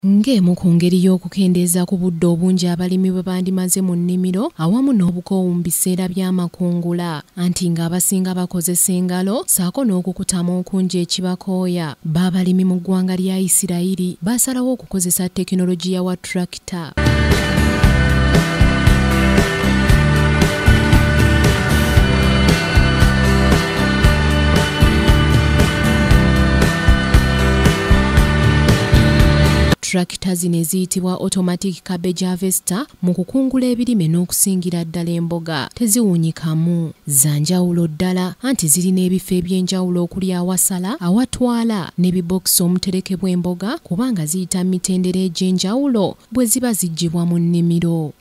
Ng'emu ku ngeri y'okukendeeza ku budde obungi abalimi bwe bandimaze mu nnimiro awamu n'obukoowu mu biseera by'amakungula, anti ng'abasinga bakozesa engalo ssaako n'okukutama okungi ekibakooya, b'abalimi mu ggwanga lya Isirayiri baasalawo okukozesa tekinologiya wa tractor. Tractor zino eziyitibwa automatic cabbage harvester mu kukungula ebirime n'okusingira ddala emboga teziwunyikamu. Za njawulo ddala anti zirina ebifo eby'enjawulo okuli awasala, awatwala n'ebibokisi omuterekebwa emboga kubanga ziyita mu mitendera egy'enjawulo bwe ziba ziggyibwa mu nnimiro.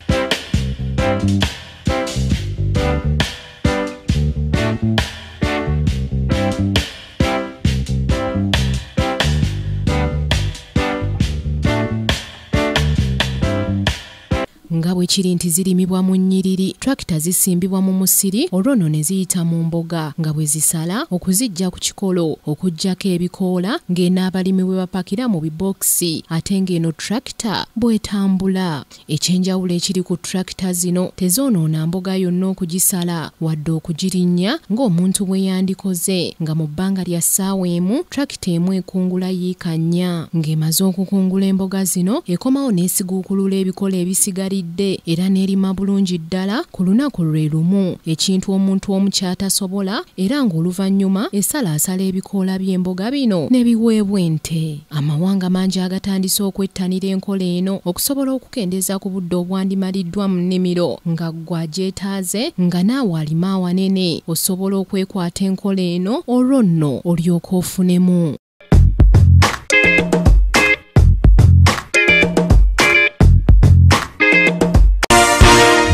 Nga bwe kiri nti zirimibwa mu nnyiriri, tractor zisimbibwa mu musiri olwo nno ne ziyita mu mboga nga bwe zisala okuziggya ku kikolo, okuggyako ebikoola ng'eno abalimi bwe bapakira mu bibokisi ate ng'eno tractor bw'etambula. Ekyenjawulo ekiri ku tractor zino tezoonoona mboga yonna okugisala wadde okugirinnya ng'omuntu bwe yandikoze, nga mu bbanga lya ssaawa emu tractor emu ekungula yiika nnya. Ng'emaze okukungula emboga zino ekomawo n'esiguukulula ebikolo ebisigalidde era n'erima bulungi ddala ku lunaku lwe lumu, ekintu omuntu omu ky'atasobola, era ng'oluvannyuma esalaasala ebikoola by'emboga bino ne biweebwa ente. Amawanga mangi agatandise okwettanira enkola eno okusobola okukendeeza ku budde obwandimaliddwa mu nnimiro nga ggwe agyetaaze nga naawe alima awanene osobola okwekwata enkola eno olwo nno olyoke ofunemu.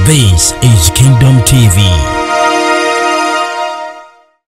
This is Kingdom TV.